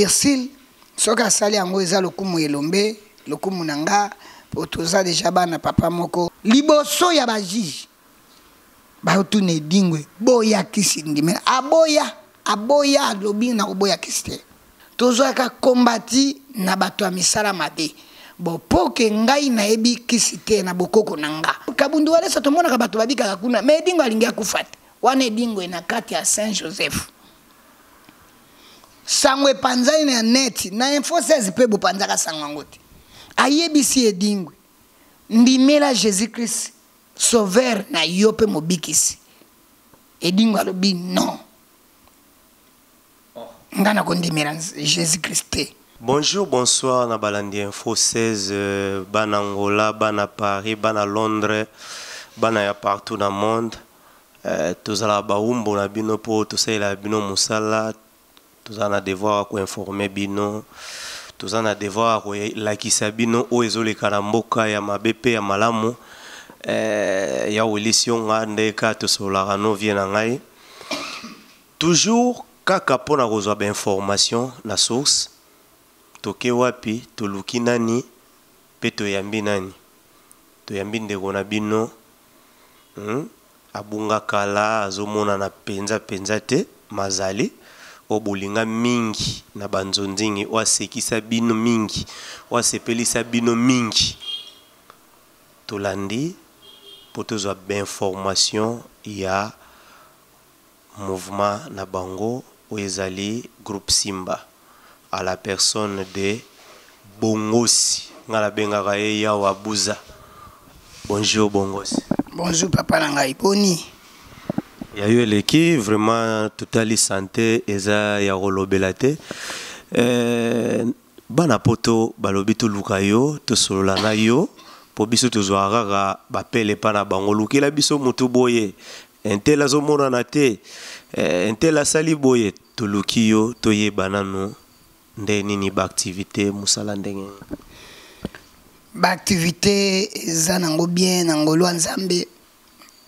Ursule soki asali yango eza lokumu elombe lokumu na nga po toza deja bana papa moko. Liboso ya ba juge baotuna edingwe boya kisi ndimela aboya aboya alobi nakoboya kisi te. Tozwaka kombati na bato ya misala mabe bo po ke ngai nayebi kisi te na bokoko na nga. Kabundu walesa tomonaka bato babikaka kuna mais edingwe alingi akufa te wana edingwe na kati ya saint Joseph. Sango epanzani na net na info 16 pe bopanzaka sango yango te. Ayebisi Edingwe, ndimela Jesus Christ sauveur na yo pe mobikisi. Edingwe alobi non. Nga nakondimela Jesus Christ te. Bonjour bonsoir na balandi info 16 bana Angola bana Paris bana Londres bana ya partout na monde Eh, tozalaka bawumbu na bino mpo tosalelaka bino mosala toza na devoir ya koinforme bino toza na devoir ya kolakisa bino oyo ezoleka na mboka ya mabe mpe ya malamu eh, ya Willis Yonga nde kaka tosololaka no vie na ngai toujours kaka mpo na kozwa bainformation na source toke wapi toluki nani mpe toyambi nani toyambi ndeko na bino Hum abunga kala azomonana penza penza te mazali oyo bolinga mingi na ba nzonzingi oyo asekisa bino mingi oyo asepelisa bino mingi tolandi po tozwa b'information ya Mouvement na bango oyo ezali groupe Simba à la personne de Bongosi nga na bengaka ye Yawe Abuza. Bonjour Bongosi. Bonjour papa na ngai boni? Ya yo eleki vraiment totali sante eza ya kolobela te. Euh, bana poto balobi toluka yo tosolola na yo mpo biso tozwaka kaka bapele epa na bango lukela biso motu boye Intel azo monana te eh, intel asali boye toluki yo toyeba nanu nde nini ba activite musala ndenge nini. Ba activite eza nango bien na ngolu ya Nzambe.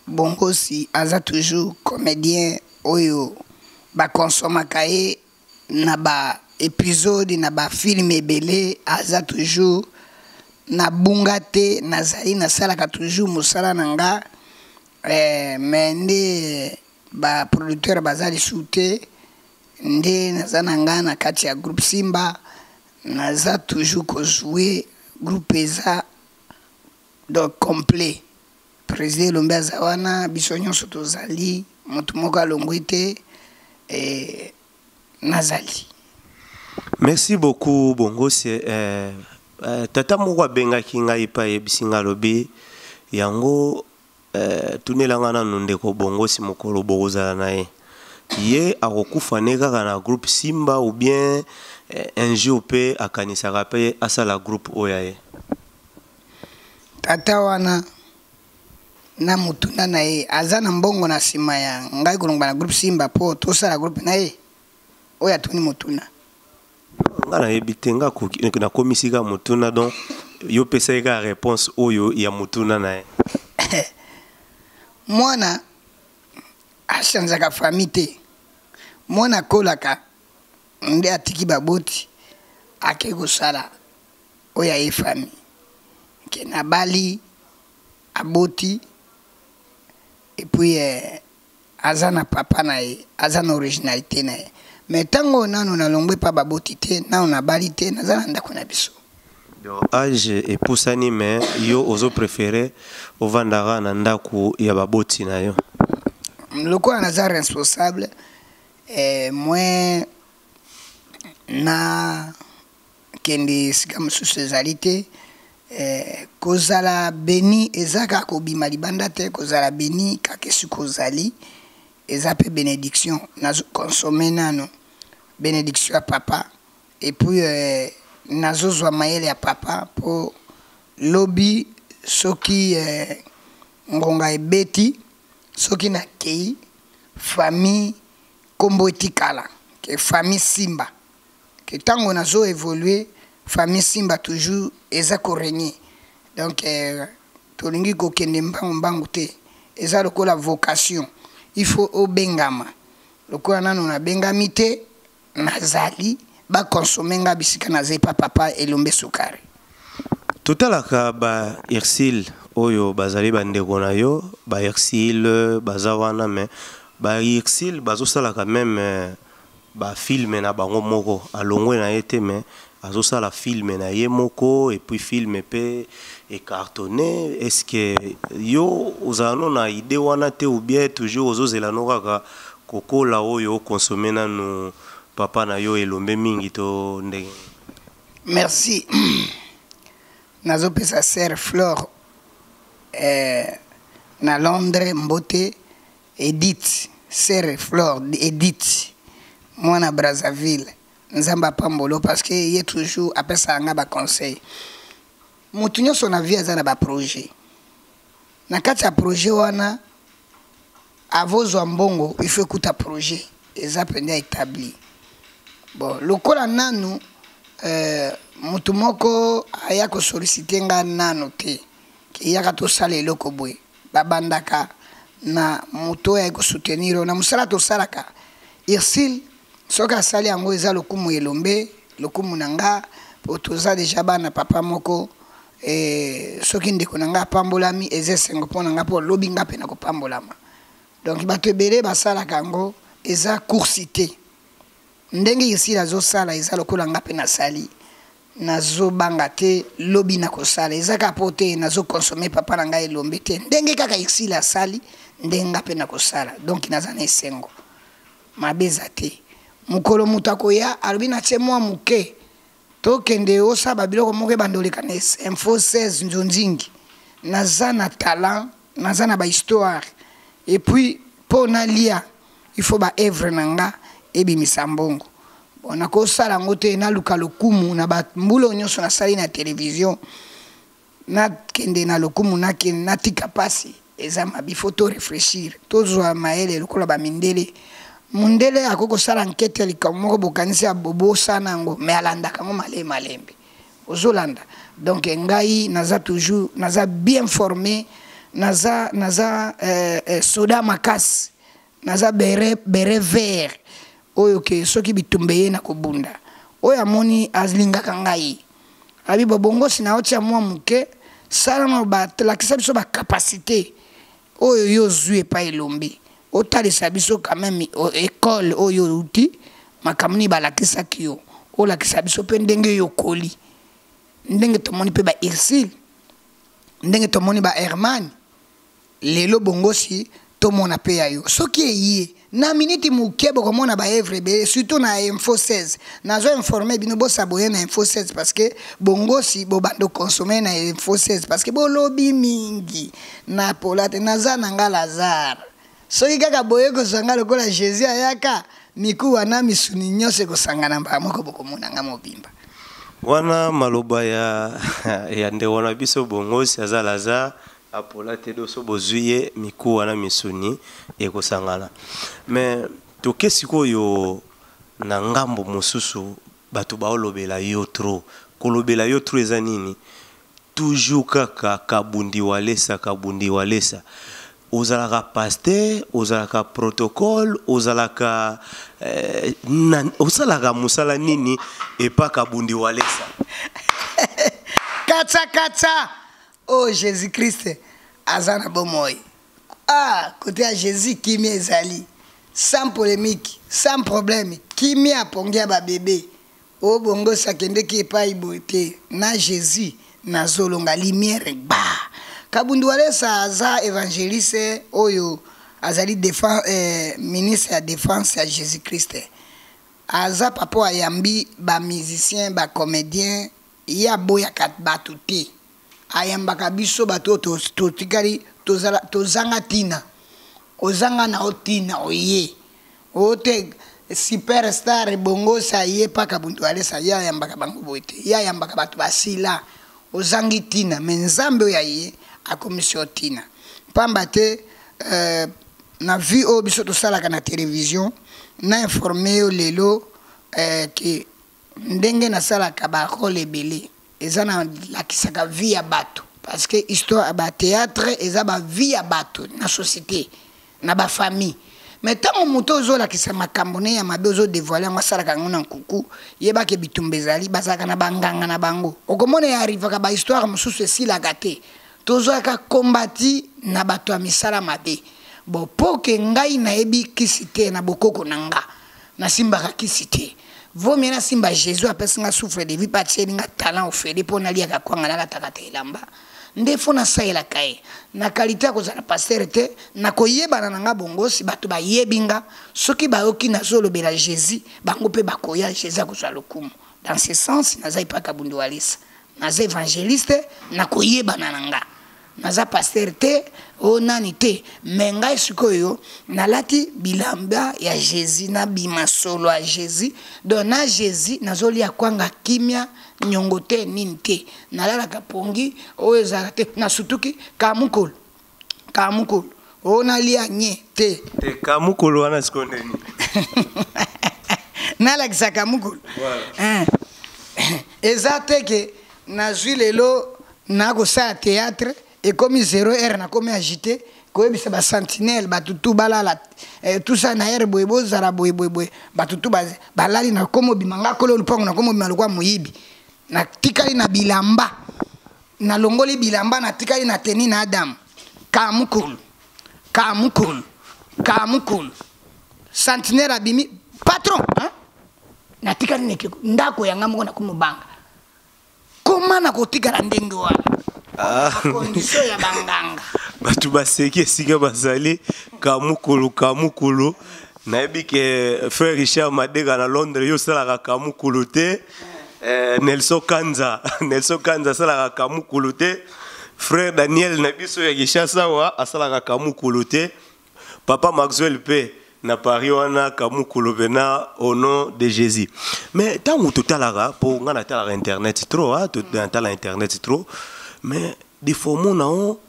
Bongosi aza toujours comedien oyo ba consommaka ye na ba episode na ba film ebele aza toujours na bunga te nazali nasalaka toujours mosala na nga eh, mais nde ba producteur baza lisusu te nde naza na nga na kati ya groupe Simba naza toujours kojoue groupe eza donc complet President Elombe aza wana, biso nyonso tozali, moto moko alongwe te, eh, nazali. Merci beaucoup Bongosi. Eh, eh, tata moko abengaki ngai mpe ayebisi ngai alobi yango eh, tunela ngai nanu ndeko Bongosi mokolo bokozala na ye ye akokufa ne kaka na groupe Simba ou bien eh, un jour mpe akanisaka mpe asala groupe oyo ya ye. Tata wana na motuna na ye aza na mbongo na nsima ya ngai kolongwa na groupe Simba mpo tosala groupe na ye oyo atuni motuna. Nga nayebi te, nga nakomisi kaka motuna donc yo pesa ye kaka réponse oyo ya motuna na ye. Mwana achangeaka famille te, mwana akolaka nde atiki baboti ake kosala oyo ya ye famille ke nabali aboti epuis eh, aza na papa na ye aza na originalité na ye mais ntango nano nalongwe mpa baboti te nano nabali te naza na ndako na biso. Donc age epusani mais yo ozo préférer ovandaka na ndako ya baboti na yo. Lokola naza responsable eh, moins na Kende esika mosusu ezali te. Eh, kozala beni eza kaka kobima libanda te, kozala beni kaka esika ozali eza pe benediction. Nazo consommer nanu benediction ya papa et puis eh, nazozwa mayele ya papa po lobi soki eh, ngonga ebeti soki nakei famille kombo etikala ke famille Simba. Que tango nazo evoluer famille Simba toujours eza ko regner donc euh, tolingi kokende mbangu mbangu te eza lokola vocation il faut obengama lokola nanu nabengami te nazali Baconsommer nga bisika naza epa papa Elombe Sukari. Totalaka ba Ursule oyo bazali bandeko na yo, ba Ursule baza wana, mais ba Ursule bazosalaka meme bafilm na bango moko. Alongwe na ye te, mais azosala film na ye moko, et puis film mpe ecartonné. Est ce que yo ozala no na idée wana te, ou bien toujours ozozela no kaka kokola oyo okonsommer nanu papa na yo Elombe mingi to ndenge? Merci. Nazopesa sœur Flore na Londres mbote. Edith, sœur Flore Edith, mwana Brazzaville, Nzambe apambolo, parce que ye toujours apesaka nga baconseil. Motu nyonso na vie aza na baprojet. Na kati ya projet wana, avozwa mbongo, il faut ekuta projet eza mpenza établi. Bon, lokola nanu motu moko aya kosolliciter nga nanu te, eyaka tosala eloko boye, babandaka na moto oyo ayi kosoutenir oyo na mosala tosalaka. Ursule soki asali yango, eza lokumu Elombe, lokumu na nga, po toza deja bana papa moko. Soki ndeko na nga apambolami, eza esengo mpo na nga, mpo lobi nga mpe na kopambolama. Donc bato ebele basalaka yango, eza course te. Ndenge Ursule azosala, eza lokola nga mpe nasali. Nazobanga te, lobi nakosala. Eza kaka mpo te nazoconsommer papa na ngai Elombe te. Ndenge kaka Ursule asali, ndenge nga mpe nakosala. Donc naza na esengo, mabe eza te. Mokolo moto akoya, alobi natie mwa moke, tokende osala babiloko moko ebanda oleka na Info 16 nzonzingi. Naza na talent, naza na bahistoire, et puis mpo nalia, il faut baœuvre na nga ebimisa mbongo. Bon, nakosala yango te, naluka lokumu na bambula oyo nyonso nasali na télévision. Nakende na lokumu, nakende natika mpasi, eza mabe. Faut to réfléchir, tozwa mayele lokola bamindele. Mundele akoki kosala nkete ya likambo moko, bokanisi ya bobosana yango, mais alandaka yango malembe malembe, ozolanda. Donc ngai naza toujours, naza bien formé, naza soda makasi, naza béret vert oyo ke soki bitumba ye na kobunda. Oyo amoni alingaka ngai, abi bobongosi na otia mwa moke, sala, balakisa biso bacapacité oyo yo ozwi epai Elombe, otalisa biso quand même école oyo outi, makambo nini balakisaki yo, olakisa biso mpe ndenge yo okoli, ndenge tomoni mpe ba Ursule, ndenge tomoni ba Herman lelo. Bongosi tomona mpe ya yo. Soki eye na miniti moke, bokomona baœuvre ebele, surtout na Info 16. Nazo informer bino, bos'abonner na Info 16, parce que bongosi bobanda consommer na Info 16, parce que bolobi mingi na pola te. Naza na nga Lazare. Soki kaka boye kozwa nga lokola Jésus ayaka, mikuwa na misuni nyonso ekosangana mbala moko, bokomona nga mobimba. Wana maloba ya ndeko na biso Bongosi, aza Lazare, apola te. Do so bozwi ye, mikuwa na misuni ekosangana. Mais toke sikoyo na ngambo mosusu. Bato baolobela yo trop. Kolobela yo trop eza nini? Toujours kaka Kabundi Walesa, Kabundi Walesa. Ozalaka pasteur, ozalaka protocole, ozalaka osalaka mosala nini epa Kabundi Walesa? Katsa katsa! Oh, Jésus Christ aza na bomoi. Ah, côté ya Jésus, kimia ezali, sans polémique, sans problème, kimia apongi ya babebe. Oyo bongosi akendeki epai boye te. Na Jésus nazolonga, lumière gba. Kabundu Walesa aza évangéliste oyo azali ministre ya défense ya Jésus Christ. Aza papa oyo ayambi bamusicien, bacomédien. Ye aboyaka bato te, ayambaka biso bato oyo totikali, tozanga ntina. Ozanga na yo ntina, oye oyo te superstar bongosa ye paka buntu Alesa. Ye ayambaka bango boye te, ye ayambaka bato basila. Ozangi ntina, mais Nzambe oyo aye akomisi yo ntina. Pamba te na vie oyo biso tosalaka na télévision, na informer yo lelo ke ndenge nasalaka barôle ebele, eza nalakisaka vie ya bato, parce que histoire ya bathéâtre eza bavie ya bato na société, na bafamille. Mais ntango moto ozolakisa makambo ne ya mabe, ozodévoiler yango, asalaka yango na nkuku, yebaka bitumba ezali. Bazalaka na banganga na bango. Okomona ya arrivaka, bahistoire mosusu esilaka te. Tozwaka kombati na bato ya misala mabe. Bon, mpo ke ngai nayebi kisi te, na bokoko na nga nasimbaka kisi te. Vaut mieux nasimba Jésus, apesi nga souffle de vie mpe atieli nga talent ofele mpo naliaka kwanga, nalataka te elamba. Nde fo nasalelaka ye na qualité ya kozala pasteur te. Nakoyebana na nga bongosi, bato bayebi nga. Soki bayoki nazolobela Jésus, bango mpe bakoya. Jésus akozwa lokumu. Dans ce sens, naza epa Kabundu Walesa, naza évangéliste, nakoyebana na nga, naza pasteur te, o nani te. Me ngai sikoyo nalati bilamba ya Jésus, nabima solo ya Jésus. Donc na Jésus nazolia kwanga kimia, nyongo te, nini te, nalalaka pongi oyo ezalaka te. Nasutuki kamukolo kamukolo oyo nalia nye te. Te, kamukolo wana sikoyo ndeni? Nalakisaka mokolo eza te ke nazwi lelo nakosala théâtre, ekomi 0 heure, nakomi agité koyebisa basentinelle, bato tu balala, tout ça na heure boye, bozala boye boye boye. Bato tu balali, nakomi obima, nga kolo lupango, nakomi obima lokwa moyibi. Natikali na bilamba, nalongoli bilamba, natikali na teni na Adamu. Kamukulu kamukulu kamukulu, sentinelle abimi: "Patron, hein?" Natikali neke ndako yanga moko, nakomobanga koma nakotikala ndenge wana. Ah. Condition ya banganga. Bato baseki esika bazali. Kamukulu kamukulu, nayebi ke frère Richard Madeka na Londres, yo osalaka kamukulu te. Nelson Kanza, Nelson Kanza asalaka kamukulu te. Frère Daniel na biso ya Kinshasa awa asalaka kamukulu te. Papa Maxwell mpe na Paris wana, kamukulu pena au nom de Jésus. Mais ntango totalaka, mpo ngai natalaka internet trop, ah, natala internet trop, mais des fois omona o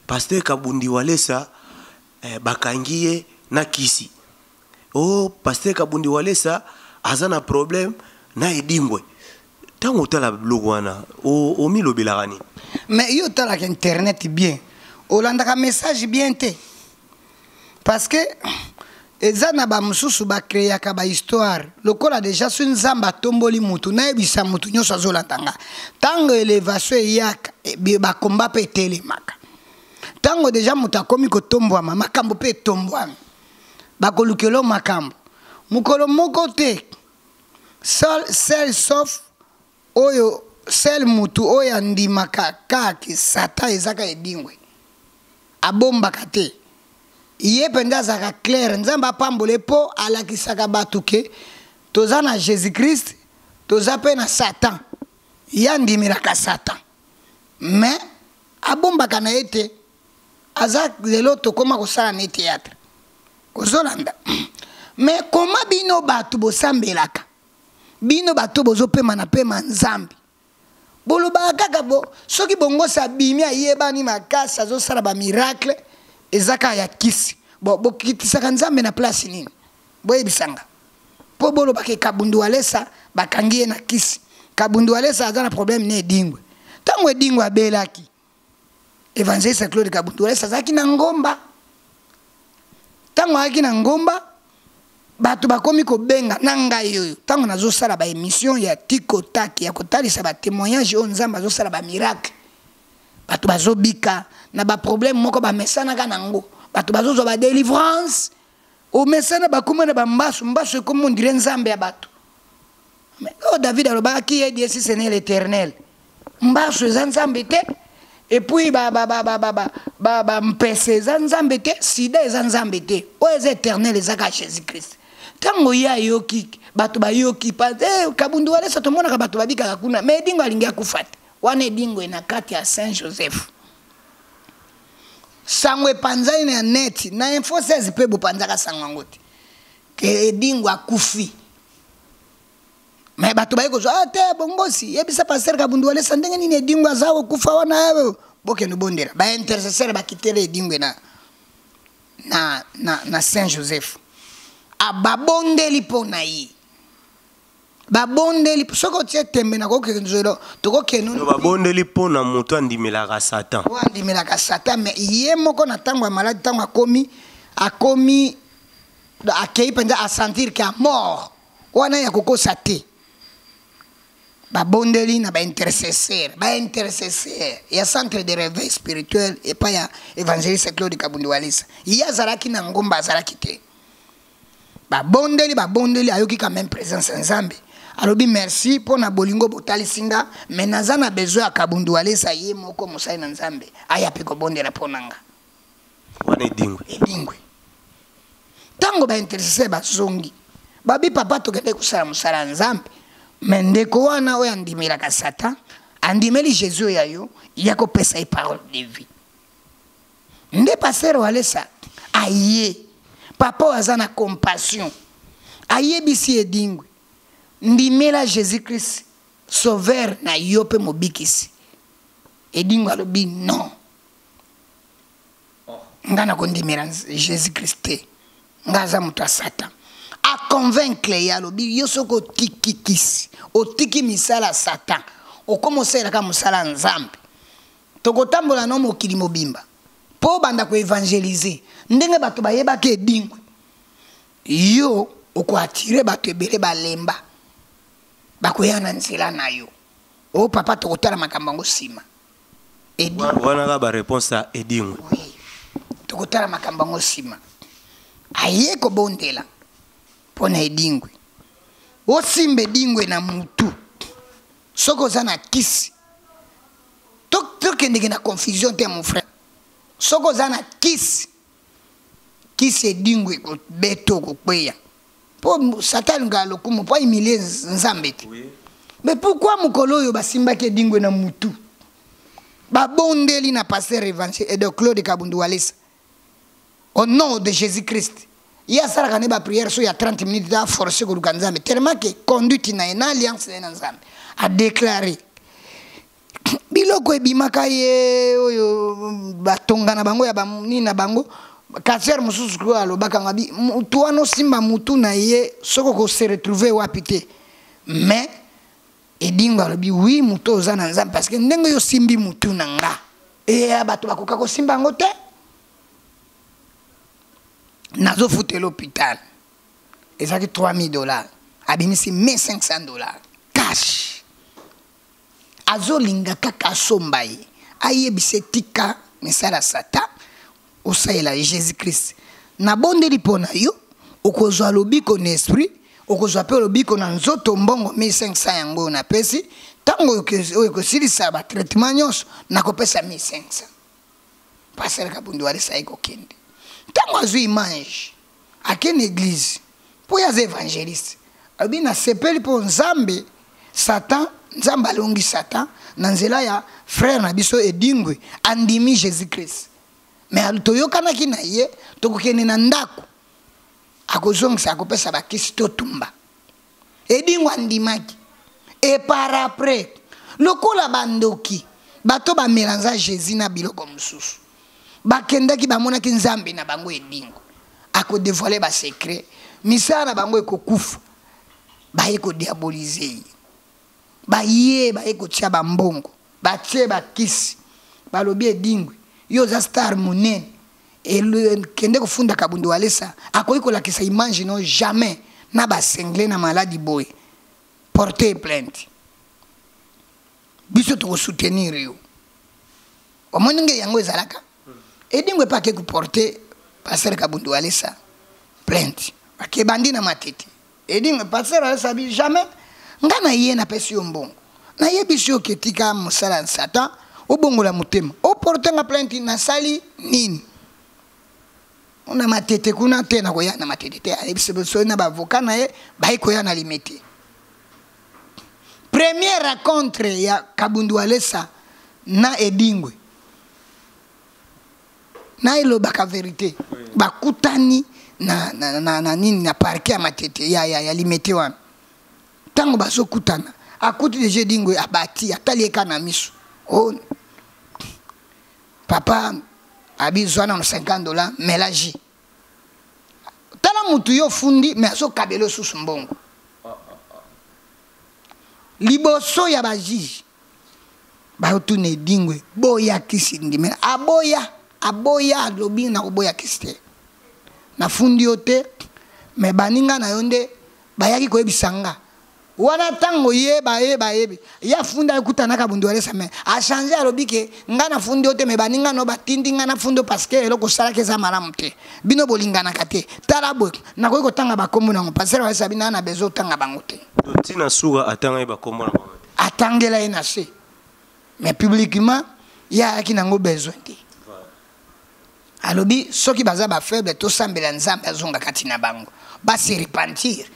pasteur Kabundi Walesa, bakangi ye na kisi. O pasteur Kabundi Walesa aza na problème na Edingwe. Ntango otala biloko wana, omilobelaka nini? Mais yo otalaka internet bien, olandaka message bien te, parce que eza na bamosusu bacréaka bahistoire lokola déjà so Nzambe atomboli mutu. Nayebisa mutu nyonso azolanda nga, ntango élévation eyaka, bakomba mpe etelemaka. Ntango déjà moto akomi kotombwama, makambo mpe etombwami, bakolukela makambo mokolo moko te. Seul sauf oyo, seul mutu oyo andimaka kaka Satan ezaka Edingwe, abombaka te. Ye mpenza azalaka clair. Nzambe apambole mpo alakisaka bato ke toza na Jésus Christ, toza mpe na Satan. Ye andimelaka Satan, mais abombaka na ye te. Aza lelo tokóma kosala ne théâtre, ozolanda. Mais koma bino bato bosambelaka, bino bato bozopema na pema Nzambe, bolobaka kaka bo soki bongosi abimi, ayebani makasi, azosala bamiracle, eza kaka ya kisi. Bo bokitisaka Nzambe na place nini? Boyebisanga mpo bolobaka Kabundu Walesa bakangi ye na kisi, Kabundu Walesa aza na problème na Edingwe. Ntango Edingwe abelaki, évangéliste Claude Kabundu Walesa azalaki na ngomba. Ntango ayaki na ngomba, bato bakomi kobenga na ngai oyo. Ntango nazosala baémission ya tikotaki ya kotalisa batémoignage oyo Nzambe azosala bamiracle, bato bazobika na baproblème moko bamesanaka nango, bato bazozwa badélivrance. Omesana, bakóma na bambasu mbasu, ekomi on dirait Nzambe ya bato. Oyo David alobaka: "Qui est Dieu si ce n'est l'Éternel?" Mbasu eza Nzambe te, et puis bampese eza Nzambe te, sida eza Nzambe te. Oyo eza éternel eza kaka Jésus Christ. Ntango ye ayoki, bato bayoki eh, Kabundu Walesa, tomonaka bato babikaka kuna, mais Edingo alingi akufa te. Wana Edingo na kati ya Saint Joseph, sango epanzani na net, na Info 16 mpe bopanzaka sango yango te ke Edingo akufi. Me bato baye kozwa: "Ah, te, bongosi, yebisa pasteur Kabundu Walesa ndenge nini Edingo aza kokufa wana." Bokende bondela, baintercesseur bakitela Edingwe na Saint Joseph. Babondeli mpo na ye, babondeli. Soki otie tembe, nakokende nzelo, tokokende. Babondeli mpo na moto andimelaka Satan. Oyo andimelaka Satan, mais ye moko na ntango ya maladi, ntango akomi, Akomi akei mpenza asentir ke amort wana ya kokosa te. Babondeli na baintercesseur, baintercesseur ya centre de réveil spirituel epai ya évangéliste Claude Kabundi Walesa. Ye azalaki na ngomba, azalaki te. Babondeli, babondeli, ayoki quand même présence ya Nzambe. Alobi merci mpo na bolingo botalisi nga, mais naza na besoin ya Kabundi Walesa ye moko mosali na Nzambe aya mpe kobondela mpo na nga. Wana Edingwe. Edingwe. Ntango baintercesseur bazongi, babi papa tokende kosala mosala ya Nzambe, mais ndeko wana oyo andimelaka Satan, andimeli Jésus oyo ya yo, ya kopesa ye parole de vie. Nde pasteur Walesa aye, papa oyo aza na compassion, ayebisi Edingwe, ndimela Jésus-Christ sauveur na yo mpe mobikisi. Edingwe alobi non, nga nakondimela Jésus-Christ te, nga aza moto ya Satan. Aconvaincre ye, alobi yo soki otiki kisi, otiki misala ya Satan, okoma osalelaka mosala ya Nzambe, tokotambola no mokili mobimba mpo obanda koevangelize ndenge bato bayebaki Edingwe. Yo okoatire bato ebele balemba, bakoya na nzela na yo. O papa, tokotala makambo yango nsima. Wana kaka baréponse ya Edingwe. Oui, tokotala makambo yango nsima. Aye kobondela mpo na Edingwe. Osimba Edingwe na mutu soki oza na kisi, tokendeke na confusion te mon frère. Soki oza na kisi, kisi Edingwe ekobeta, okokweya, mpo Satan alingaka lokumu mpo ahumilie Nzambe te. Mais pourquoi mokolo oyo basimbaki Edingwe na mutu, babondeli na pasteur évangile de Claude Kabundu Walesa au nom de Jésus Christ, ye asalaka ne baprière so ya 30 minutes, aforce koluka Nzambe tellement ke conduite na ye na alliance na ye na Nzambe, adéclaré biloko ebimaka ye oyo batonga na bango ya banini na bango. Quartier mosusu oyo alobaka nga bi mutu wana osimba mutu na ye soki okose retrouve wapi te. Mais Edingwe alobi oui, motu oza na Nzambe, parce que ndenge oyo osimbi mutu na nga, eya bato bakoka kosimba yango te. Nazofutela hôpital, ezalaki 3000 $, abimisi 1500 $ cash. Azolinga kaka asomba ye, ayebisa etika misala Satan, osalela Jésus Christ. Nabondeli mpo na yo, okozwa lobiko na esprit, okozwa mpe lobiko na nzoto. Mbongo 1500 yango oyo napesi, ntango oyo ekosilisa batraitement nyonso, nakopesa 1500. Pasteur Kabundu Walesa ye kokende, ntango azwi image, ake na église mpo ye aza évangéliste, alobi nasepeli mpo Nzambe, Satan, Nzambe alongi Satan na nzela ya frère na biso Edingwe, andimi Jésus Christ. Mais toyokanaki na ye, tokokende na ndako, akozongisa, akopesa bakisi, totumba. Edingwe andimaki. E par après, lokola bandoki, bato bamelanza Jésus na biloko mosusu, bakendaki, bamonaki Nzambe na bango Edingwe akodévoile basecret, misala na bango ekokufa. Baye kodiabolize ye, baye baye kotia bambongo, batie bakisi, balobi Edingwe, yo oza star monene, kende kofunda Kabundu Walesa, akoki kolakisa image no jamais na basengle na maladi boye, porte plainte, biso tokosoutenir yo. Omoni nge yango ezalaka. Edingwe mpe ake koporte pasteur Kabundu Walesa plainte, akebandi na Matete. Edingwe, pasteur Walesa abi jamais, nga na ye napesi yo mbongo, nayebisi yo ke tika mosala ya Satan, obongola motema, oporte nga plainte, nasali nini na Matete kuna te? Nakoya na Matete te. Ayebisi biso na baavocat na ye, baye koya na Limete. Première rencontre ya Kabundu Walesa na Edingwe, na elobaka vérité, bakutani na nini, na parquet ya Matete, ya Limete wana. Ntango bazokutana, akuti deja Edingwe abati, atali ye kaka na miso. O papa, abi zwa nano 50 $, mela jus. Tala mutu yo ofundi, mais azokabela osusu mbongo liboso ya bajuge. Bayotuna Edingwe, boya kisi, ndimela. Aboya, aboya, alobi nakoboya kisi te. Nafundi yo te, mais baninga na yo nde bayaki koyebisa nga. Wana ntango ye baye bayebi ye afunda ekutanaka Bundu Walesa, mais achange, alobi ke nga nafundi yo te, mais baninga no batindi nga nafundi yo parce que eloko osalaki eza malamu te, bino bolinganaka te. Tala boye, nakoki kotanga bakombo nango. Pasteur Walesa bino na besoin otanga bango te. Ntina suka atanga ye bakombo na bango te. Atangela ye na se, mais publiquement ye ayaki nango besoin te. Alobi soki baza bafaible, tosambela Nzambe azonga kati na bango, base repentir.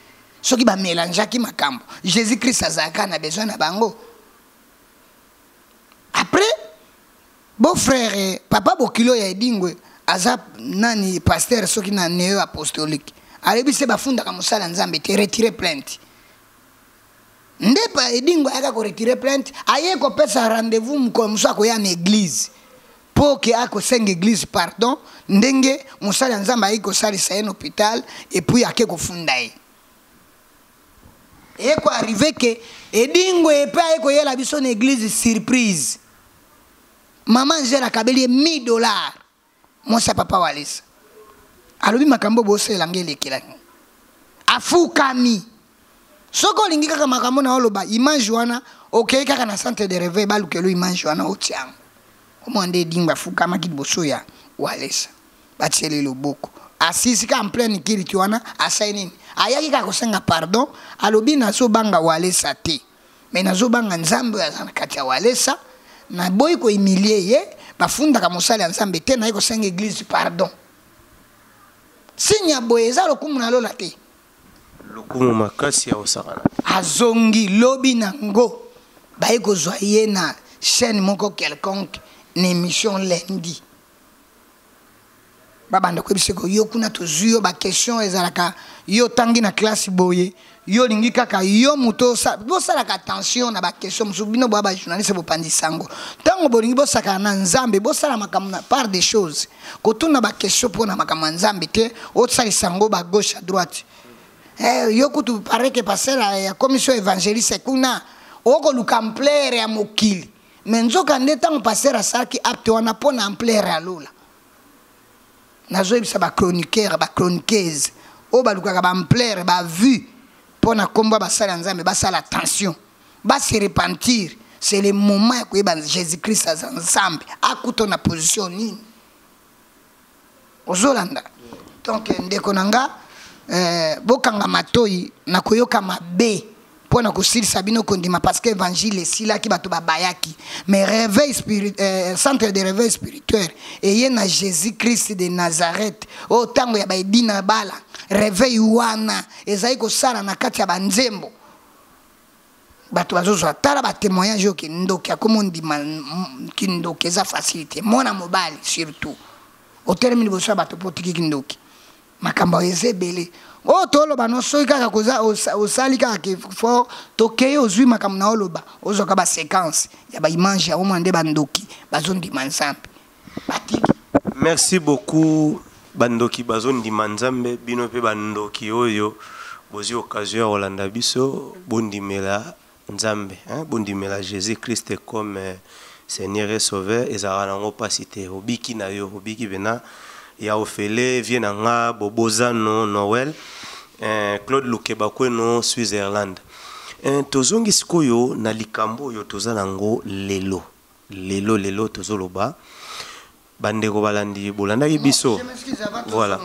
Soki bamélangeaki makambo, Jésus Christ azalaka na besoin na bango. Après, beau frère, papa bokilo ya Edingwe, aza nani, pasteur soki na neo apostolique, alobi se bafundaka mosala Nzambe te, retire plainte. Nde pa Edingwe ayaka koretirer plainte, aye kopesa rendez-vous mokolo mosusu akoya na église mpo ke akosenga église pardon, ndenge mosali ya Nzambe ayaki kosalisa ye na hôpital et puis ake kofunda ye. Eye koarriver ke Edingwe epe aye koyela biso na église surprise, mama Angele akabeli ye 1000 $. Mwasi ya papa Walesa alobi makambo bosalela nge elekelaki, afukami. Soki olingi kaka makambo na oloba, image wana, okei kaka na centre de réveil, balukelo image wana, otia yango, omwa nde Edingwe afukamaki liboso ya Walesa, batieli loboko, asisi kaka en pleine kiliti wana. Asali nini? Ayaki kaka kosenga pardon. Alobi nazobanga Walesa te, mais nazobanga Nzambe oyo aza na kati ya Walesa. Naboyi kohumilie ye, bafundaka mosali ya Nzambe te. Naye kosenga église pardon. Signe ya boye eza lokumu na lola te. Lokumu makasi ya kosakana. Azongi lobi nango, baye kozwa ye na chaîne moko quelconque, na émission lundi. Babanda koyebisa ko yo kuna tozwi yo, baquestion ezalaka yo otangi na classe boye, yo olingi kaka yo moto. Bosalaka attention na baquestion mosusu. Bino boya bajournaliste, bopandisa yango. Ntango bolingi bosakana na Nzambe, bosala makambo na part des choses. Kotuna baquestion mpo na makambo ya Nzambe te, osalisa yango bagauche à droite. Yo kutu paraît que pasteur ya commission évangéliste kuna, okoluka ampleur ya mokili, mais nzoka nde ntango pasteur asalaki acte wana mpo na ampleur ya lola. Nazoyebisa bachroniqueur, bachroniqueuse oyo balukaka baampleur, bavue mpo na nkombo ya basali ya Nzambe, basala attention, base repentir. C'est le moment ya koyeba Jésus Christ aza Nzambe, akuta na position nini. Ozolanda? Donc ndeko na nga, bokanga matoi na koyoka mabe mpo na kosilisa bino kondima, parce que évangile esilaki, bato babayaki. Mais réveil spirit, centre de réveil spirituel eye na Jésus Christ de Nazareth, oyo ntango ya baedina bala réveil wana ezali kosala na kati ya banzembo. Bato bazozwa, tala batémoignage oyo, kindoki akomi ondima. Kindoki eza facilité. Mwana mobali surtout, otelemi liboso ya bato mpo otiki kindoki. Makambo oyo eza ebele oyo toloba no. Soki kaka koza osali kaka ke fort, tokei, ozwi makambo na oloba, ozwaka baséquence ya baimage ya omwa nde bandoki bazondima Nzambe, batiki. Merci beaucoup. Bandoki bazondima Nzambe, bino mpe bandoki oyo bozwi occasion ya kolanda biso, bondimela Nzambe, hein? Bondimela Jésus Christ comme Seigneur et Sauveur. Ezalaka nango mpasi te, obiki na yo, obiki pena ya ofele. Vie na nga Bobozano Noel, Claude Lukeba kweno Switzerland. Tozongi sikoyo na likambo oyo toza nango lelo. Lelo lelo tozoloba, bandeko balandi, bolandaki biso. Voilà.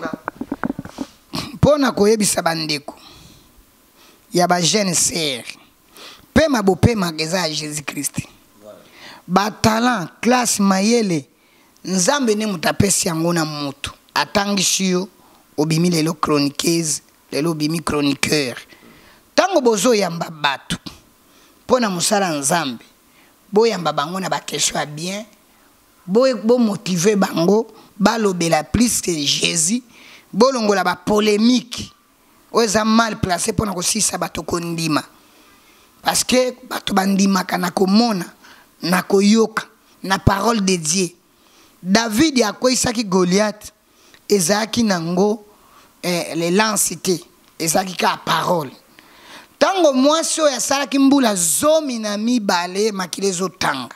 Mpo na koyebisa bandeko ya bajeune sœur, pema bopemaka eza ya Jésus Christ. Batalent, classe, mayele, Nzambe nde moto apesi yango na moto. Atangisi yo, obimi lelo chroniqueuse, lelo obimi chroniqueur. Ntango bozoyamba bato mpo na mosala ya Nzambe, boyamba bango na baquestion ya bien, bomotive bango balobela plus que Jésus. Bolongola bapolémique oyo eza mal placé mpona kosilisa bato kondima, parce que bato bandimaka na komona, na koyoka na parole de Dieu. David akweyisaki Goliath, ezalaki nango le lance te, ezalaki kaka parole. Ntango mwasi oyo asalaki mbula 12 makili ezotanga,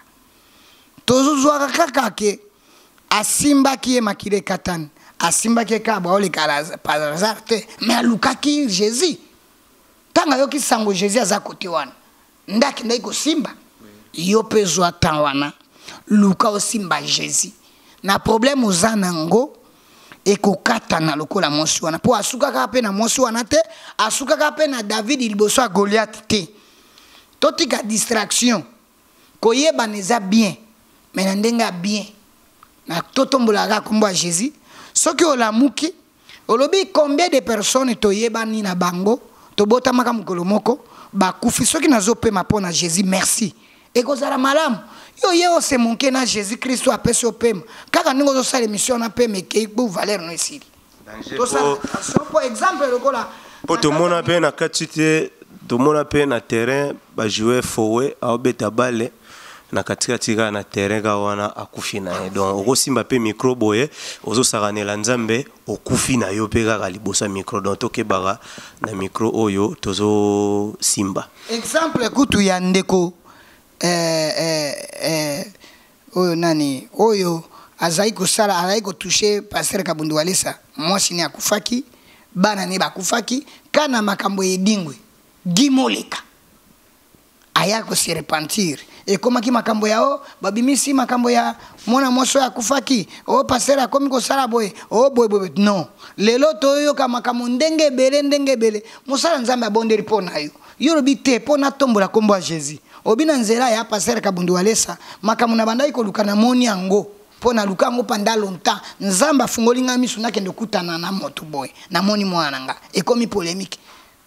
tozozwaka kaka ke asimbaki ye, makili ekatani. Asimbaki ye kaka baoleka par hasard te, mais alukaki Jésus. Ntango ayoki sango Jésus aza kote wana, nde akendaki kosimba. Yo mpe zwa temps wana, luka osimba Jésus. Na problème oza nango ekokatana lokola mwasi wana, mpo asukaka mpe na mwasi wana te, asukaka mpe na David liboso ya Goliath te. Totika distraction. Koyebana eza bien, mais na ndenge ya bien. Na totombolaka kaka kombo ya Jésus. Soki olamuki olobi combien de personnes toyebani na bango, tobotamaka mokolo moko, bakufi. Soki nazopema mpo na Jésus, merci, ekozala malamu. Yo ye ose monke na Jésus Christ apesi yo pema, kaka ndenge ozosala émission na pema ekei po valeur no esili. Tosala attention, po exemple lokola po tomona mpe na kati te, tomona mpe na terrain bajoueur fowe aobeta bale na katikati kaka na terrain kaka wana, akufi na ye. Donc okosimba mpe micro boye, ozosakanela Nzambe, okufi na yo mpe kaka liboso ya micro. Donc tokebaka na micro oyo tozosimba. Exemple kutu ya ndeko oyo nani oyo azali kosala, azali kotouche pasteur Kabundu Walesa, mwasi ne akufaki, bana ne bakufaki kana makambo edingwe gimoleka aya kose repentir. Ekomaki makambo ya o babimisi makambo ya mwana mwasi oyo akufaki, o pasteur akomi kosala boye, o boye boye. Non, lelo toyoka makambo ndenge ebele, ndenge ebele. Mosala Nzambe abondeli mpo na yo, yo olobi te mpo natombola nkombo ya Jésus. Obi na nzela ya pasteur Kabundu Walesa, makambo na bandaki koluka namoni yango, mpo naluka yango pendant longtemps. Nzambe afungoli ngai miso, nakende okutana na moto boye, namoni mwana na nga. Ekomi polémique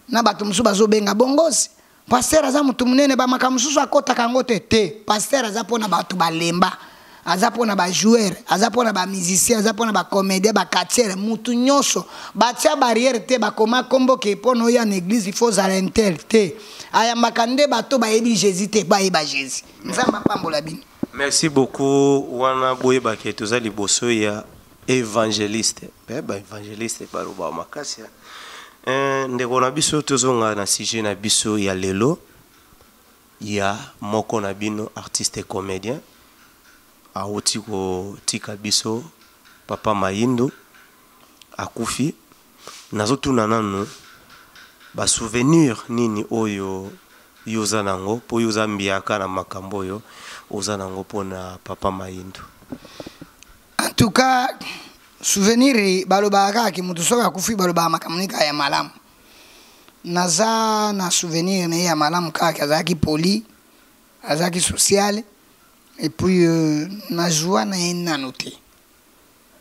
na bato mosusu bazobenga bongosi. Pasteur aza motu monene, bamakambo mosusu akɔtaka yango te. Te, pasteur aza mpona bato balemba, aza mpona bajoueur, aza mpona bamusicien, aza mpona bacomédien, bacatcheur, mutu nyonso. Batia barrière te, bakoma kombo ke mpona oya na église il faut ozala un tel te. Ayambaka nde bato bayebi Jésus te, bayeba Jésus. Nzambe apambola bino. Merci beaucoup. Wana boyebake toza liboso ya évangéliste mpe baévangéliste baloba makasi. Ndeko na biso, tozonga na sujet na biso ya lelo, ya moko na bino artiste comédien awuti kotika biso, papa Mayindo akufi. Nazotuna nanu, basouvenir nini oyo yo oza nango, mpo yo oza mbiaka na makambo oyo oza nango mpona papa Mayindo? En tout cas, souvenir, balobaka kaka ke moto soki akufi, balobaka makambo nini kaka ya malamu. Naza na souvenir na ye ya malamu kaka, azalaki poli, azalaki social. Et puis nazwa na ye nano te,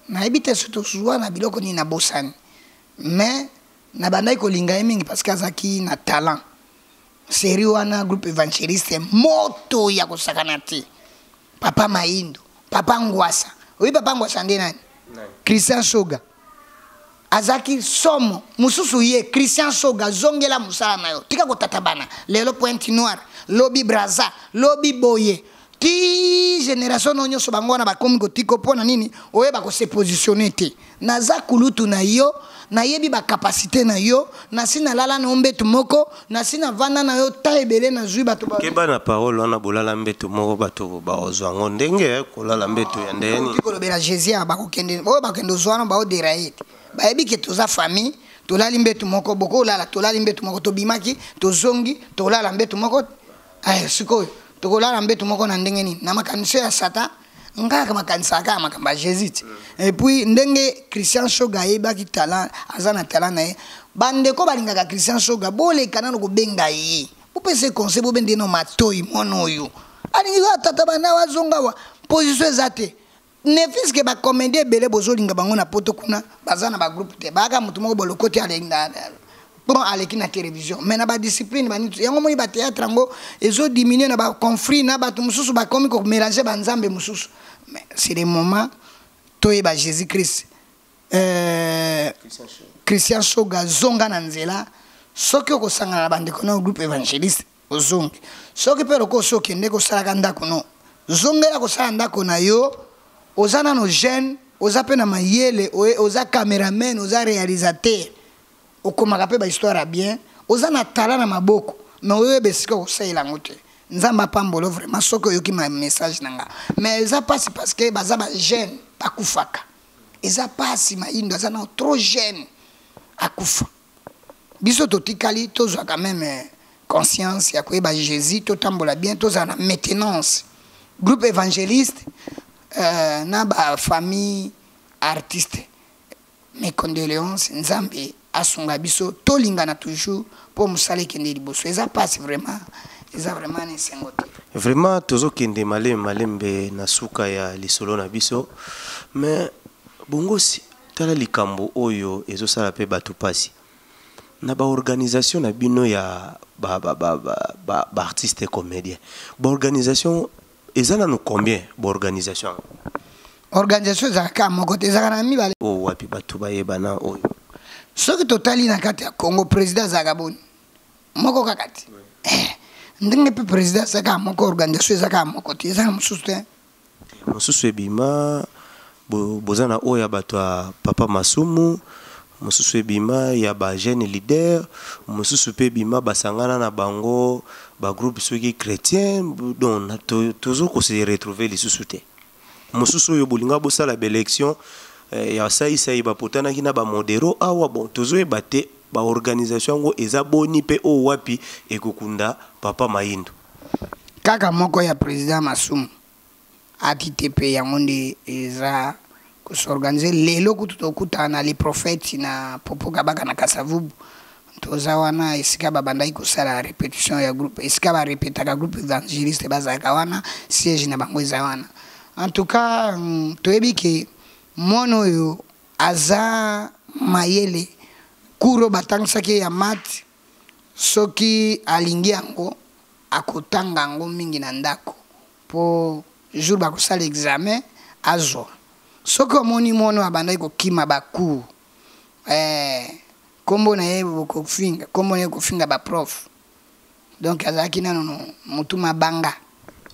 nayebi te so tozwa na biloko nini, nabosani, mais nabandaki kolinga ye mingi parce que azalaki na talent. Série wana, groupe évangéliste, moto ya kosakana te. Papa Mayindo, papa Ngwasa. Oyi papa Ngwasa nde nani? Christian Soga azalaki somo mosusu. Ye Christian Soga, zongela mosala na yo, tika kotata bana. Lelo Pointe Noire, lobi Braza, lobi boye, ti génération no nyonso bango wana bakomi kotika. Mpo na nini oyeba kose positionner te? Naza kulutu na yo, nayebi bacapacité na yo, nasi nalala na yo mbetu moko, nasi navanda na yo ta ebele, nazwi bato Keba na parole wana, bolala mbeto moko, bato bazwa yango ndenge kolala mbeto ya ndeni. Kolobela Jésus, bakokende oyo bakende ozwa wana, baodérailler te. Bayebi ke toza famille, tolali mbetu moko, bokolala, tolali mbetu moko, tobimaki, tozongi, tolala mbetu moko. Sikoyo tokolala mbetu moko na ndenge nini? Na makanisi ya Satan, ngaka makanisaka kaka makambo ya Jésus te. Et puis ndenge Christian Shoga ayebaki talent, aza na talent na ye. Bandeko balingaka Christian Shoga, boleka nano kobenga ye, bopesa conseil, bobende no matoi. Mwana oyo alingi atata bana, azonga wa position eza te. Ne fût-ce que bacomédien ebele bozolinga bango na poto kuna, baza na bagroupe te, bayaka motu moko bolokoti bon aleki na télévision, mais na badiscipline banini yango moni bathéâtre yango ezodiminue na baconflit na bato mosusu, bakomi komélange banzambe mosusu. Mais c'est le moment toyeba Jésus Christ. Christian Soga, zonga na nzela. Soki okosangana na bandeko na groupe évangéliste, ozongi. Soki mpe lokola osi okende kosalaka ndako no, zongela kosala ndako na yo. Oza nano jeune, oza mpe na mayele, oza cameraman, oza réalisateur, okomaka mpe bahistoire ya bien, oza na tala na maboko, mais oyoyeba esika kosalela yango te. Nzambe apambolo vraiment soki oyoki ma message na nga. Mais eza mpasi parce que baza bajeune, bakufaka. Eza pasi, Mayindo aza nao trop jeune, akufa. Biso totikali tozwa quand même conscience ya koyeba Jésus, totambola bien, tozala na maintenance. Groupe évangéliste na ba famille artiste, mes condoléances. Nzambe asunga biso, tolingana toujours mpo mosala ekende liboso. Eza pasi vraiment, eza vraiment na esengo te. Vraiment, tozokende malembe malembe na suka ya lisolo na biso, mais bongosi, tala likambo oyo ezosala mpe bato mpasi na baorganisation na bino ya baartiste comédien. Baorganisation eza nanu combien, baorganisation yango? Organisation ezalaka kaka moko te, ezalaka na mibale. Oyo wapi bato bayebana oyo? Soki totali na kati ya Congo, président azalaka boni? Moko kaka te. Ndenge mpe président aza kaka moko, organisation eza kaka moko te, eza na mosusu te. Mosusu ebima, boza na oyo ya bato ya papa Masumu, mosusu ebima ya bajeune leader, mosusu mpe ebima basangana na bango bagroupe soki chrétien. Donc tozo kose retrouver lisusu te. Mosusu oyo bolinga bosala baélection ya saisai, bapotanaki na bamodero awa. Bon, tozoyeba te baorganisation yango eza boni mpe oyo wapi ekokunda papa Mayindo. Kaka moko ya président Masumu ati te, mpe yango nde eza kos'organiser. Lelo kutu tokutana na les prophètes na Popo Kabaka na Kasavubu. Toza wana esika babandaki kosala répétition ya groupe, esika barépétaka groupe évangéliste, bazalaka wana, siège na bango eza wana. En tout cas, toyebi ke mwana oyo aza mayele. Cours batangisaki ye ya maths, soki alingi yango, akotanga yango mingi na ndako mpo jour bakosala examen azwa. Soki omoni mwana oyo abandaki kokima bacours, nkombo na ye kofinga, nkombo na ye kofinga baprof, donc azalaki nano motu mabanga.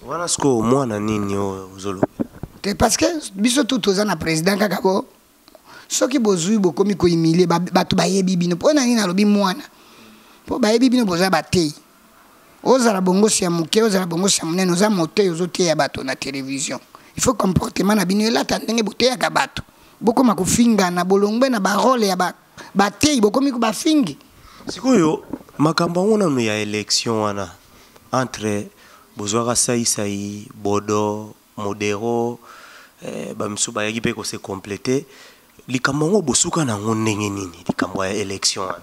Wana sikoyo mwana nini oyo ozoloba? Te, parce que biso tu toza na président kaka. Bo soki bozwi, bokomi kohumilie bato, bayebi bino. Mpo na nini nalobi mwana? Mpo bayebi bino, boza batei. Ozala bongosi ya moke, ozala bongosi ya monene, oza motei, ozoteya bato na télévision, il faut comportement na bino elata ndenge boteyaka bato. Bokoma kofingana, bolongwe na barole ya batei, bokomi bafingi. Sikoyo makambo yango nanu ya élection wana, entre bozwaka saisai, bodo, modero, bamisusu bayaki mpe kose compléter likambo yango, bosuka na yango ndenge nini, likambo ya élection wana?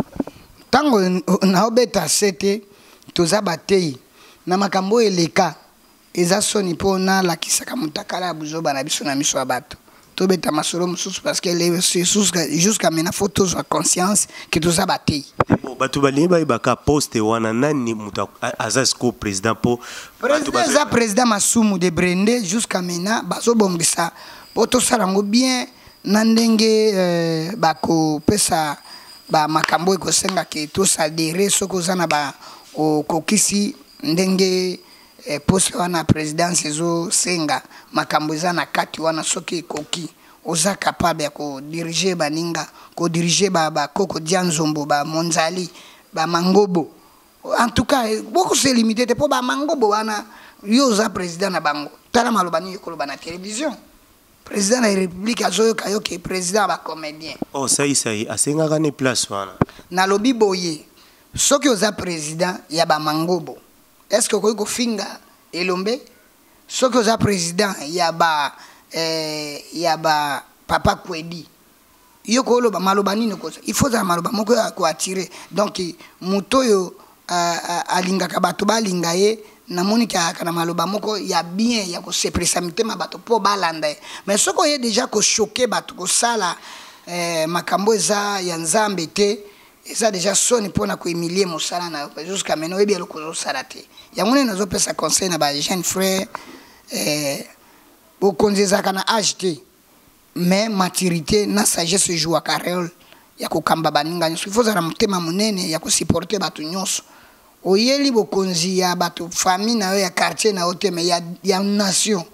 Ntango naobeta se te, toza batei na makambo oyo eleka. Eza soni mpo nalakisaka motakala ya buzoba na biso na miso ya bato. Tobeta masolo mosusu, parce que jusqu'à maintenant, faut tozwa conscience ke toza batei. Bato balingi bayebaka poste wana, nani moto aza sikoyo président? Mpo président eza président Masumu de Brende. Jusqu'à maintenant bazobongisa mpo tosala yango bien na ndenge bakopesa bamakambo ekosengaka tosadere. Soki oza na ba okokisi ndenge poste wana présidence ezosenga, makambo eza na kati wana, soki ekoki, oza capable ya kodirige baninga, kodirige bakoko dia nzombo, bamonzali, bamangobo. En tout cas, bokose limite te, mpo bamangobo wana, yo oza président na bango. Tala maloba nini ekoloba na télévision, président na république azoyoka yo ke président ya bacomédien. Oh, saisai asengaka ne place wana. Nalobi boye, soki oza président ya bamangobo, est ce que okoki kofinga elombe? Soki oza président ya ba papa Kwedi, yo koloba maloba nini? Koza, il faut ozala maloba moko ya koattirer. Donc moto oyo alingaka bato balinga ye, namoni kaka na maloba moko ya bien ya kosepelisa mitema bato mpo balanda ye. Mais soki oye déjà kochoquer bato, kosala makambo eza ya Nzambe te, eza déjà soni mpona kohumilie mosala na yo. Jusqu'à maintenant oyebi eloko ozosala te. Yango nde nazopesa conseil na bajeune frère. Bokonzi ezalaka na age te, mais maturité na sagesse ejouaka rôle ya kokamba baninga nyonso. Il faut ozala motema monene ya kosupporter bato nyonso. Oyeli bokonzi ya bato, famille na yo, ya quartier na yo te, mais ya nation,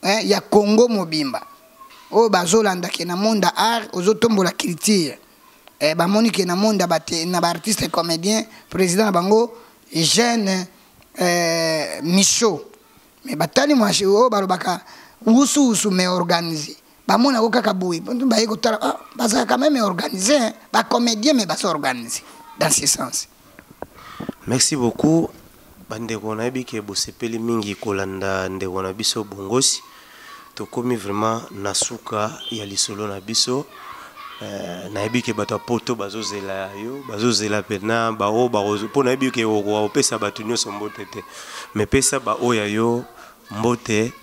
hein, ya Congo mobimba oyo bazolanda ke na monde ya art ozotombola culture. Bamoni ke na monde na baartiste comédien, président na bango jeune Michaud, mais batali mwasi oyo balobaka wusuwusu, mais organisé. Bamonako kaka boye, baye kotala, ah, bazalaka quand même organisé, hein. Bacomédien, mais baza organisé dans ce sens. Merci beaucoup, bandeko. Nayebi ke bosepeli mingi kolanda ndeko na biso Bongosi. Tokomi vraiment na suka ya lisolo na biso. Nayebi ke bato ya Poto bazozela yo, bazozela mpena baoyo, mpo nayebi ke okoka kopesa bato nyonso mbote te, mais pesa baoyo ya yo mbote,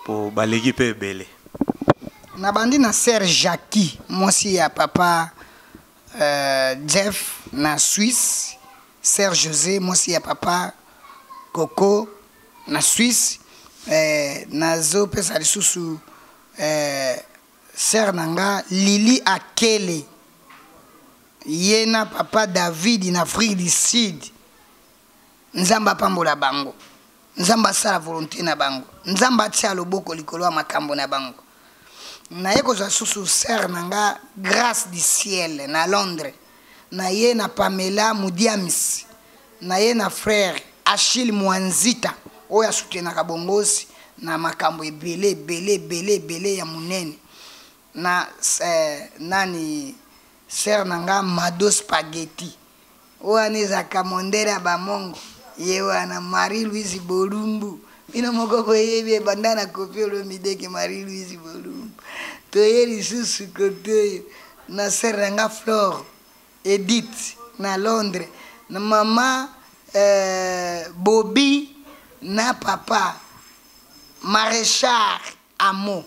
mpo baleki mpe ebele. Nabandi na sœur Jackie, mwasi ya papa Jeff na Suisse, sœur José, mwasi ya papa Coco na Suisse. Nazopesa lisusu sœur na nga Lili Akele, ye na papa David na Afrique du Sud. Nzambe apambola bango, Nzambe asala volonté na bango, Nzambe atia loboko likolo ya makambo na bango. Naye kozwa susu sœur na nga Grâce du Ciel na Londres, na ye na Pamela Mudiamis, na ye na frère Achille Mwanzita oyo asutenaka Bongosi na makambo ebele ebele ebele ebele ya monene, na nani, sœur na nga Mado Spaghetti wana ezalaka mondele ya bamongo, ye wana Marie Louise Bolumbu. Bino moko boyebi, ebanda na Kofi Olomideke. Marie Louise Bolumbu. Toye lisusu kote oyo na sœur na nga Flore Edith na Londres, na mama Bobi na papa Maréchal Amo.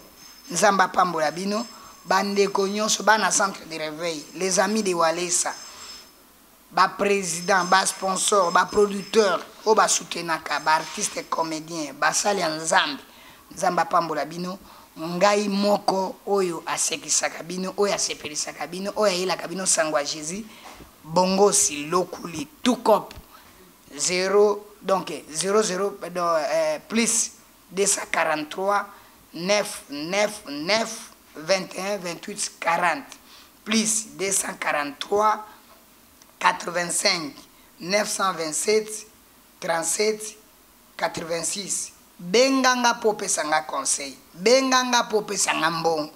Nzambe apambola bino, bandeko nyonso, bana Centre de Réveil, les Amis de Walesa, baprésident, basponsor, baproducteur oyo basoutenaka baartiste comédien, basali ya Nzambe. Nzambe apambola bino. Ngai moko oyo asekisaka bino, oyo asepelisaka bino, oyo ayelaka bino sango ya Jésus, Bongosi Lokuli Tukop, 0 donc 00 plus 243 9 9 9 21 28 40, plus 243 85 927 37 86. Benganga mpo opesanga conseil, benganga mpo opesanga mbongo,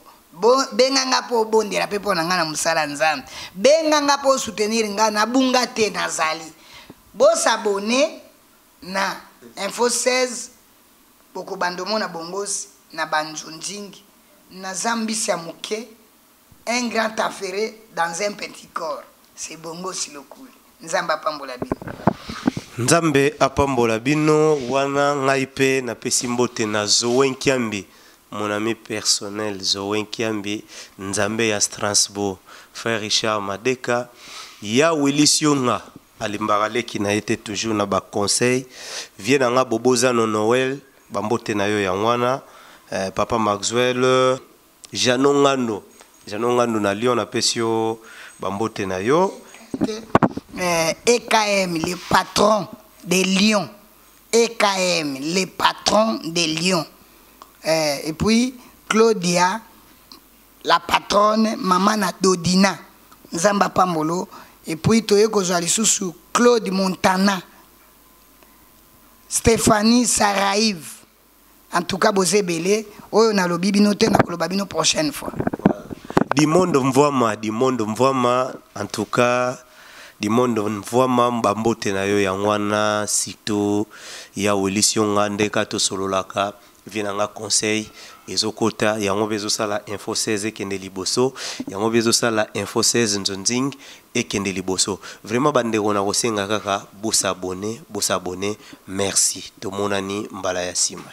benganga mpo obondela mpe mpo na ngai na mosala Nzambe, benganga mpo osoutenir ngai nabunga te. Nazali bosabonner na Info 16, bokobanda omona Bongosi na banzonzingi. Naza mbisi ya moke, un grand affairé dans un petit corps, c'est Bongosi Lokuli. Nzambe apambola bino. Nzambe apambola bino. Wana ngai mpe napesi mbote na Zoe Nkiambi, mon ami personnel Zoe Nkiambi, Nzambe ya Strasbourg, frère Richard Madeka ya Willis Yonga, alimbaka leki na ye te, toujours na baconseil. Vie na nga Bobozano Noel, bambote na yo yango wana. Papa Maxwell Jano Ngando, Jano Ngando na Lyon, napesi yo bambote na yo. EKM, le patron de Lyon. EKM, le patron de Lyon. Et puis Claudia, la patronne, maman na Dodina, Nzambe apambolo. Et puis toye kozwa lisusu Claude Montana, Stéphanie Saraïve. En tout cas, boza ebele oyo nalobi bino te, nakoloba bino prochaine fois. Dimondo Mvwama, Dimondo Mvwama, en tout cas Dimondo Mvwama, bambote na yo yango wana. Surtout ya Welisi yo nga ndeka tosololaka, vie na nga conseil ezokota yango mpe ezosala Info 16 ekende liboso, yango mpe ezosala Info 16 nzonzing ekende liboso. Vraiment, bandeko, na kosenga kaka bosabonner, bosabonner. Merci, tomonani mbala ya nsima.